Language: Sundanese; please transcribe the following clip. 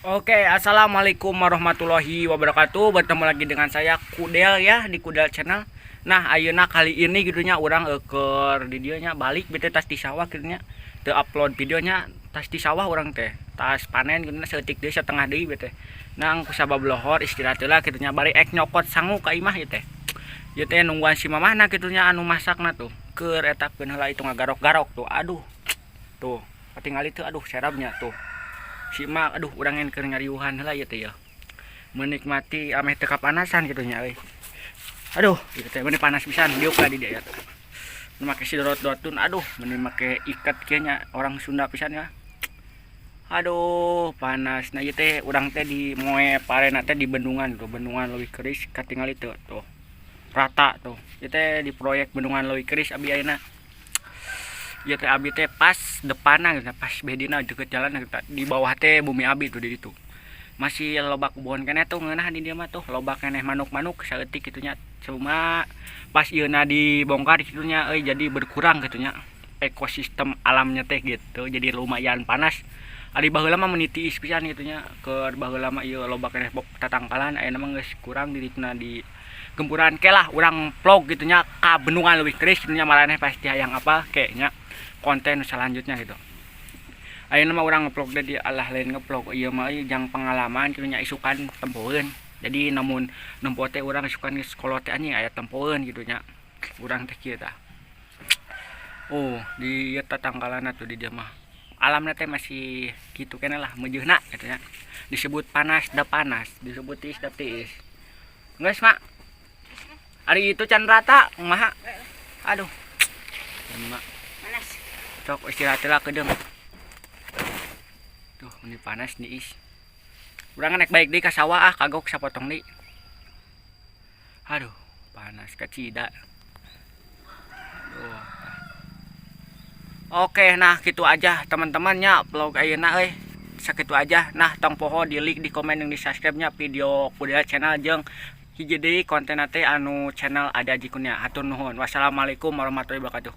Oke, assalamualaikum warahmatullahi wabarakatuh. Bertemu lagi dengan saya Kudel ya di Kudel Channel. Nah, ayeuna kali ini gitu nya urang keur di dieu nya, balik bete tas di sawah gitu nya. Teu upload videonya, tas di sawah urang teh. Tas panen gitu nya, saeutik deui, setengah deui bete. Nang kusabab lohor istirahat heula gitu nya, bari ek nyokot sangu ka imah ieu teh. Ieu teh nungguan si mamahna gitu nya anu masakna tuh. Keur eta keun heula itu ngagarok-garok tuh. Aduh. Tuh, katingali tuh, aduh, serabnya tuh. Si emak, aduh, urang keur ngariuhan heula ieu teh ya, menikmati ameh teu kapanasan gitu nya euy. Aduh, ieu teh meuni panas pisan, diuk lah di dieu ya. Nu make si dorot-dorotun, aduh, meuni make ikat kieu nya, orang Sunda pisan ya. Aduh, panas. Nah, ieu teh urang teh di moe parena teh di bendungan tuh, Bendungan Leuwih Keris, katingali teu tuh? Rata tuh. Ieu teh di proyek Bendungan Leuwih Keris abi ayeuna. Ieu teh abi teh pas depanna gitu, pas bedina deket jalan gitu. Di bawah teh bumi abi tuh di ditu. Masih loba kebon keneh tuh, ngeunah di dieu mah tuh, loba keneh manuk-manuk saeutik kitu nya. Cuma pas ieuna dibongkar kitu nya euy, jadi berkurang kitu nya ekosistem alamnya teh gitu. Jadi lumayan panas. Ari baheula mah meuni tiis pisan kitu nya. Keur baheula mah ieu loba keneh tatangkalan, ayeuna mah geus kurang di dituna di gempuran. Ke lah urang vlog gitu nya ka Bendungan Leuwih Keris kitu nya, maraneh pasti hayang apa kayaknya konten selanjutnya gitu. Ayeuna mah urang ngevlog teh di alah, lain ngevlog ieu mah euy, jang pengalaman kitu nya, isukan tempoeun. Jadi namun nempo teh urang isukan geus kolot teh, anjing, aya tempoeun gitu nya. Urang teh kieu tah. Oh, di ieu tatangkalanna tuh di dieu mah. Alamna teh masih kitu keneh lah meujeuhna gitu nya. Disebut panas da panas, disebut tiis da tiis. Geus, Mak. Ari itu can rata, kumaha? Aduh. Mak. Panas. Sok istirahat lah kedeung. Tuh, ini panas nih is. Urang naik balik deui ka sawah ah, kagok sapotong deui. Aduh, panas kacida. Aduh. Oke, nah gitu aja teman-temannya vlog ayeuna euy. Sakitu aja. Nah, tong poho di like, di komen, jeung di subscribe nya video Kudel Channel jeung hiji deui konten teh anu channel ada jikunya. Hatur nuhun. Wassalamualaikum warahmatullahi wabarakatuh.